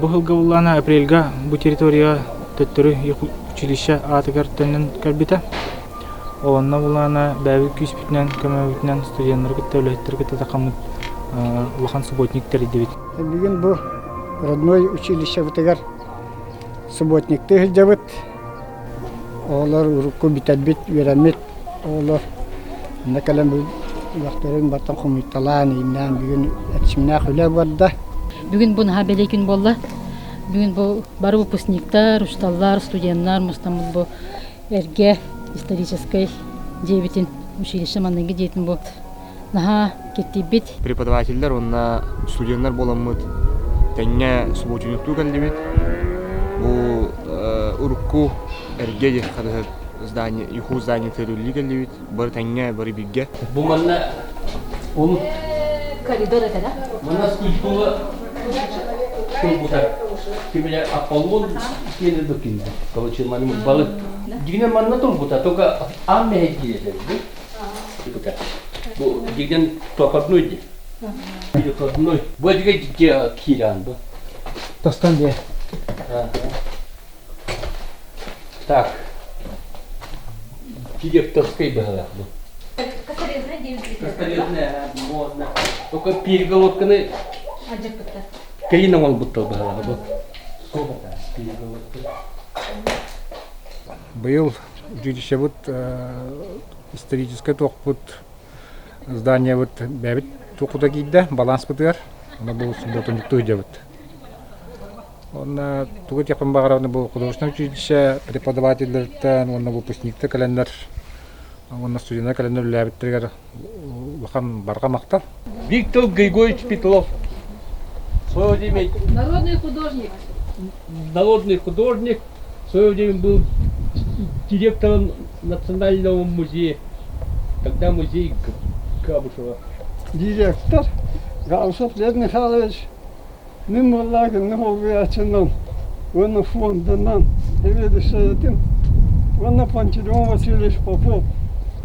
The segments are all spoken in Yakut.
Бу сылга буллаана апрельга бу территорияҕа төттөрү училище аатыгар төннөн кэлбитэ. Ол онно булаана бэйэбит күүспүтүнэн, көмөбүтүнэн студеннары кытта, үлэһиттэри кытта тахаммыт улахан субботник тэрийдибит. Бүгүн бу родной училищебытыгар субботниктыы сылдьабыт. Оҕолор урукку бүтэрбит, үөрэммит оҕолор онно кэлэн бу үөрэхтэрин бартан хомуйталаан, ииннээн бүгүн эрчимнээх үлэ барда. Бүгүн бу наһаа бэлиэ күн буолла. Бүгүн бу бары выпускниктар, учууталлар, студеннар мустаммыт бу эргэ историческай дьиэбитин, училище маныгы дьиэтин бу наһаа киртийбит. Преподавателлэр уонна студеннар буоламмыт тэҥҥэ субуотунньуктуу кэллибит. Бу урукку эргэ диэххэ здание, ЮХУ здание төрүүлүү кэллибит. Бары тэҥҥэ, бары бииргэ. Бу манна ол коридор это да? Манна скульптура турбута. Кимиле Аполлон диэн быккинда. Короче, манна балык. Дигинен манна турбута, только аан мэһэйдиир Бу дигинен проходной ди. Переходной. Бу диге кииран бу. Тастан де. Так. Директорскай быһалаах бу. Косторезная можно. Только переголовканы кэлин оҥорбуттар быһалаах бу. Переголовка. Быйыл училищебыт историческай туохпут зданиебыт бэйэбит туохпута киирдэ баланспытыгар. Онно бу субботунньуктуу сылдьабыт. Уонна тугу этиэхпин баҕарабын бу художественное училище преподавателлэриттэн уонна выпускниктар кэлэннэр уонна студеннар кэлэннэр үлэлээбиттэригэр улахан барҕа махтал. Виктор Григорьевич Петров. В свое время Народный художник. Народный художник. В свое время был директором Национального музея. Тогда музей Габышева. Директор Галшев Лев Михайлович Мин буоллаа күннүк олгуйааччынан уонна фонданан сэбиэдиссэйэтим уонна Пантелеймон Васильевич Попов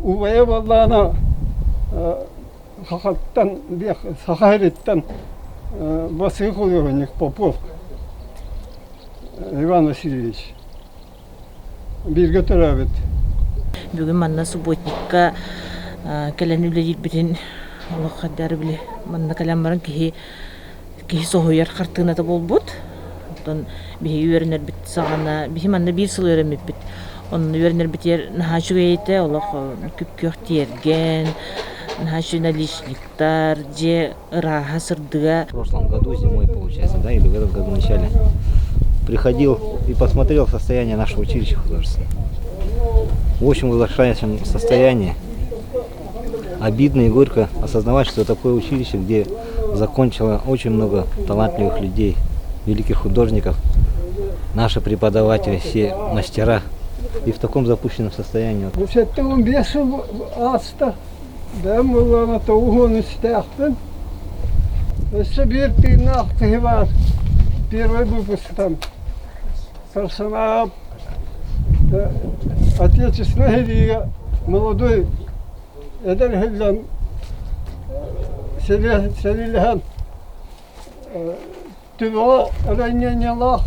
убайа буоллаҕына Сахаттан Саха сириттэн бастакы художник Попов Иван Васильевич бииргэ төрөөбүт. Бүгүн манна субботникка кэлэн үлэлиирбитин олох хайдары били манна кэлэн баран киһи киһи соһуйар хартыыната буолбут. Оттон биһиги үөрэнэрбит саҕана биһи манна биир сыл үөрэммиппит. Онно үөрэнэрбитигэр наһаа үчүгэй этэ, олох күп-күөх тиэргэн, наһаа үчүгэй наличниктар, дьиэ ырааһа, сырдыга. В прошлом году зимой, получается, да, или в этом году в начале, приходил и посмотрел состояние нашего училища художественного. В очень ужасающем состоянии. Обидно и горько осознавать, что такое училище, где закончило очень много талантливых людей, великих художников, наши преподаватели, все мастера, и в таком запущенном состоянии. 75 сыл ааста. Бэйэм буоллаҕына тоҕус үстээхпин. Өссө биир тыыннаах киһи баар. Первый выпусктан. Сарсынаап Отечественнай сэриигэ молодой эдэр иһиллэн сэриилэһэн Түбэҕэ ранениелаах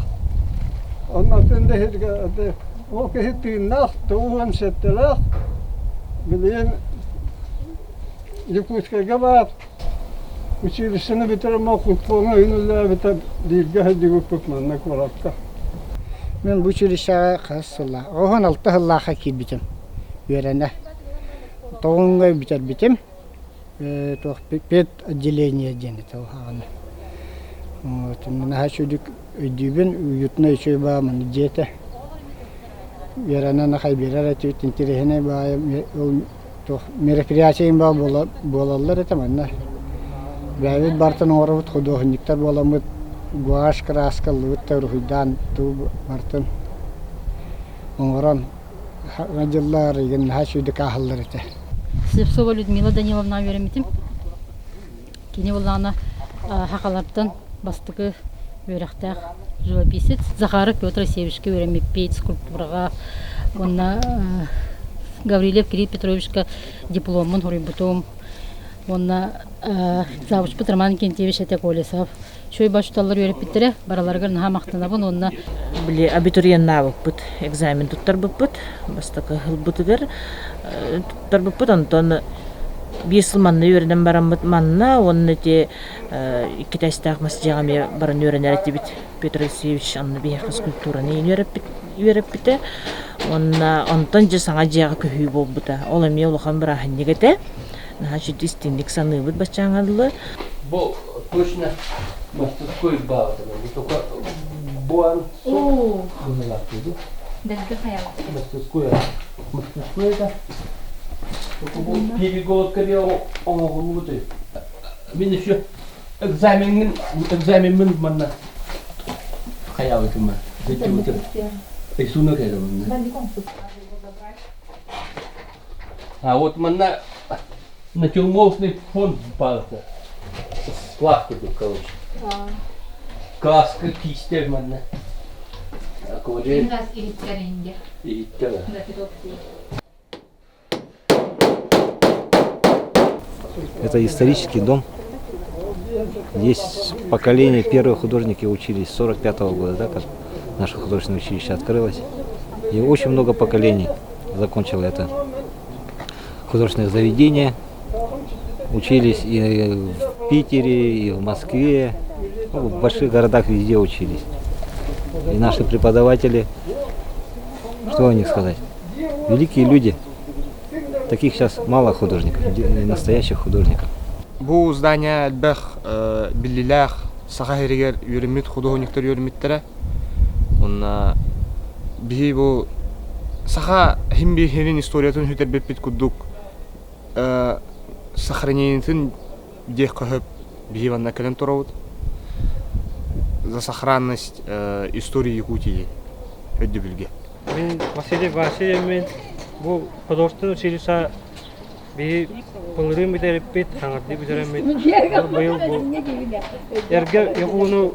оннатын да иһиргэ ол киһи тыыннаах 97-лээх билигин Якутскайга баар училищены бүтэрэн культурнай үлэлээбитэ бииргэ сылдьыбыппыт манна куоракка. Мин бу училищеҕа хас сыллаах 16 сыллаахха киирбитим үөрэнэ. Тоҕуҥҥа бүтэрбитим. Туох пед отделение диэн этэ уһаҕана. Вот наһаа үчүгдүк өйдүүбүн, уютно үчүгэй баа маннык дьиэ этэ. Үөрэнэн ахай биэрэр этибит, интэриэһинэй баайы ол туох мероприятие баа буолаллар этэ манна. Бэйэбит бартан оҥоробут худуоһунньуктар буоламмыт гуашь краска ыллыбыт да уруһуйдаан туу бартын оҥорон дьыллар игин наһаа үчүгэйдик ааһаллар этэ. Слепцова Людмила Даниловна үөрэммитим. Кини буоллаҕына сахалартан бастакы үөрэхтээх живописец. Захаров Петр Алексеевичка үөрэммиппит скульптураҕа уонна Гаврильев Кирилл Петровичка дипломмун хоруйбутум. Уонна завучпут Роман Кентьевич этэ Колесов. Үчүгэй бачуталлар үөрэппиттэрэ, бараларыгар наһаа махтанабын уонна Били абитуриеннаабыппыт, экзамен туттарбыппыт, бастакы ылбытыгар туттарбыппыт, онтон биир сыл манна үөрэнэн бараммыт манна уонна ити икки тэстээх мас дьиэҕэ эмиэ баран үөрэнэр этибит. Петр Алексеевич анны биһиэхэ скульптураны үөрэппитэ уонна онтон дьэ саҥа дьиэҕэ көһүү буолбута. Ол эмиэ улахан бырааһынньык этэ. Наһаа үчүгэй истиҥник саныыбыт баччааҥҥа дылы. Бу точно мастерской баабыта только буан Мастерской мастерской это перегородка оҥоһуллубут мин еще экзаменмин экзаменмин манна хайаабытым зачем рисунок это А вот манна натюрмортный фонд баарда. Склад курдук, короче. Каска киистэр манна. Акварель. Иһиттэр. Это исторический дом. Здесь поколение первых художники учились с 45 -го года, да, как наше художественное училище открылось. И очень много поколений закончило это художественное заведение. Учились и в Питере, и в Москве, ну, в больших городах везде учились. И наши преподаватели, что о них сказать, великие люди. Таких сейчас мало художников, настоящих художников. Бу здание элбэх биллилээх Саха сиригэр үөрэммит худуоһунньуктар үөрэммиттэрэ. Уонна биһи бу саха иһин биһирин историятын сүтэрбиппит курдук сохранениетын диэххэ сөп биһи манна кэлэн турабыт. За сохранность истории Якутии өйдөбүлгэ. Мин Василий Васильевмин бу художественный училище Биһи былырыын бүтэриппит, хаҥардыы бүтэрэммит, быйыл бу эргэ ууну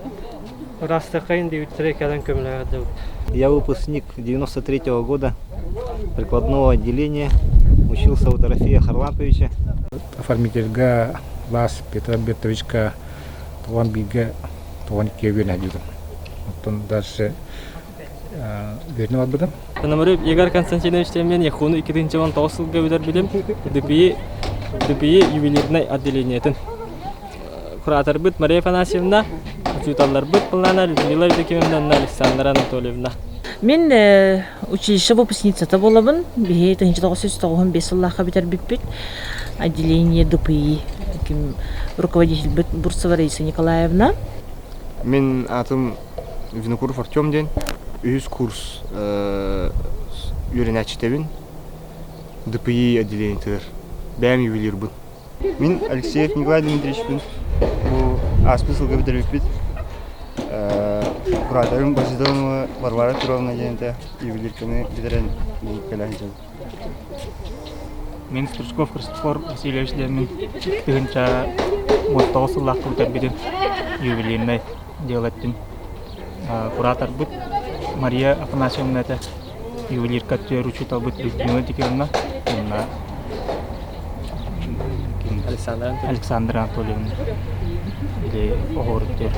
ыраастыаххайын диэбиттэрэ кэлэн көмөлөһө Я выпускник 93 года прикладного отделения, учился у Дорофея Харламповича. Оформительга Лас Петр Альбертовичка туган бииргэ туган иккигэ үөрэнэ Оттон дальше Үөрэнэ барбытым. Пономарев Егор Константинович диэн Яхуну 2019 сылга бүтэрбитим. ДПИ, ДПИ ювелирнай отделениетын. Кураторбыт Мария Афанасьевна, учууталларбыт Полнана Людмила Евдокимовна Александра Анатольевна. Мин училище выпускницата буолабын. Биһи 1995 сыллаахха бүтэрбиппит. Отделение ДПИ ким руководительбит Бурцева Раиса Николаевна. Мин атым Винокуров Артем диэн үһүс курс үөрэнээччитэбин ДПИ отделениетыгар бэйэм ювелирбын. Мин Алексеев Николай Дмитриевичпин бу ааспыт сылга бүтэрбиппит. Кураторым Божидонова Варвара Петровна диэн этэ ювелирканы бүтэрэн бу кэлэ сылдьабын. Мин Стручков Христофор Васильевич диэммин тыһыынча уон тоҕус сыллаахха бүтэрбитим ювелирнай дело эттин кураторбыт Мария Афанасьевна этэ ювелирка түөр учууталбыт Людмила Дикиевна уонна Александра Анатольевна или оһуоруттер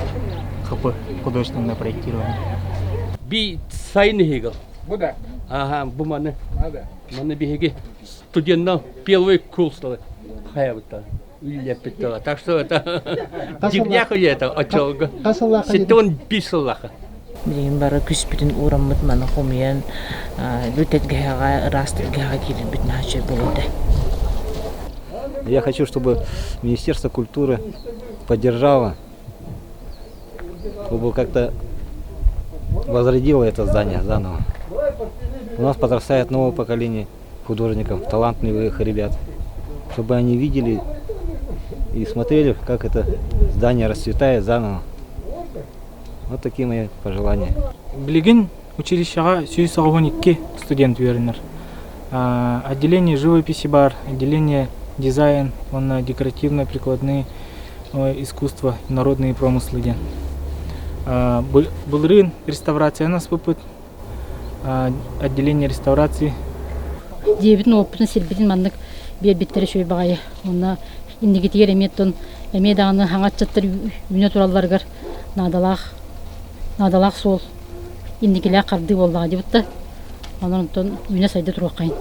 ХП художественное проектирование. Би сайын иһигил. Бу да. Ага, бу маны. Маны биһиги студеннал первый курс хайабыттар. Үллэппиттэр. Так что это дьиҥнээх үйэ это очолго. Сеттон бис сыллаха. Билигин бары күспүтүн уураммыт маны хомуйан бүтэтгэһэҕэ ыраас тэлгэһэҕэ киирэрбит наһаа үчүгэй буолуо этэ. Я хочу, чтобы Министерство культуры поддержало, чтобы как-то возродило это здание заново. У нас подрастает новое поколение художников, талантливых ребят, чтобы они видели и смотрели, как это здание расцветает заново. Вот такие мои пожелания. Билигин училищеҕа 192 студент үөрэнэр. Отделение живописи бар, отделение дизайн уонна декоративно-прикладные искусства, народные промыслы диэн. Былырыын реставрацияны аспыппыт отделение реставрации. Дьиэбитин уоппутун сирбитин маннык биэрбиттэрэ үчүгэй баҕайы. Уонна Инникитигэр эмиэ оттон эмиэ даҕаны хаҥа ыччаттар үүнэ туралларыгар наадалаах наадалаах суол инникилээх хардыы буоллаҕа дии да. Онон онтон үүнэ-сайда туруоххайын.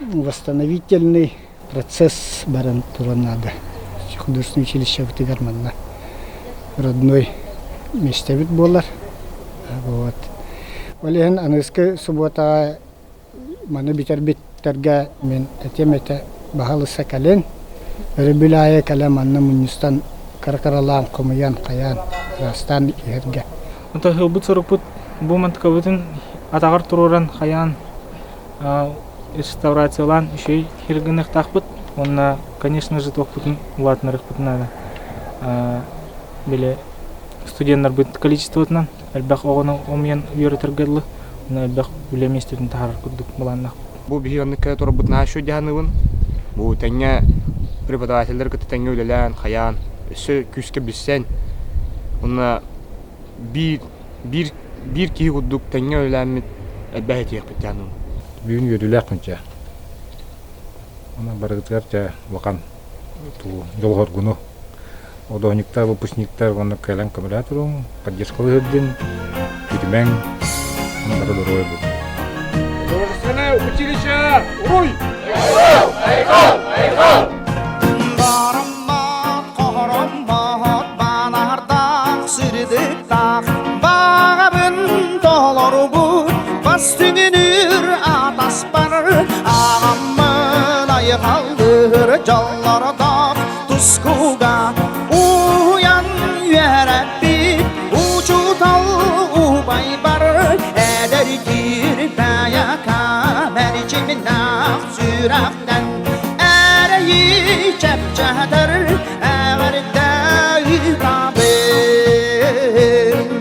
Восстановительный процесс баран туран наада. Художественное училищебытыгар манна родной миэстэбит буолар. Вот. Ол иһин аныгыскы субуотаҕа маны бүтэрбиттэргэ мин этиэм этэ баһылыса кэлин, өрөбүл аайы кэлэн манна мунньустан кыра-кыралаан хомуйан, хайаан, ыраастаан иһэргэ. Онтон ылбыт сорукпут бу мантыкабытын атаҕар туруоран хайаан реставрациялаан үчүгэй гыныахтаахпыт уонна конечно же туохпутун улаатыннарыахпытын наада. Били студеннарбыт количествотынан элбэх оҕону омуйан үөрэтэргэ дылы уонна элбэх үлэ миэстэтин таһаарар курдук былааннаахпыт. Бу биһи оннукка турарбыт наһаа үчүгэй дьаһаныыбын. Бу тэҥҥэ преподавателлэр кытта тэҥҥэ үлэлээн, хайаан, өссө күүскэ билсэн, уонна биир биир биир киһи курдук тэҥҥэ үлэлээммит элбэх этиэхпит дьаһаныыбын. Бүгүн үөрүүлээх күн чэ. Онон барыгытыгар чэ улахан дьолуһоргуну Художниктар, выпускниктар уонна кэлэн көмөлөһө туруҥ, поддержкалыы сылдьыҥ, бүтүмэҥ, бары доруобай буолуҥ. Художественное училище! Уруй! Бараммат, хороммот, банардаах, сырдыктаах, баҕабын толорубут, бас түҥүнүр атаспар, аҕаммын айхаллыыр дьоллордоох тускуга уһуйан үөрэппит учуутал убайбар эдэр киирбэйэка мэрчимнээх сүрэхтэн эрэйи чэпчэтэр.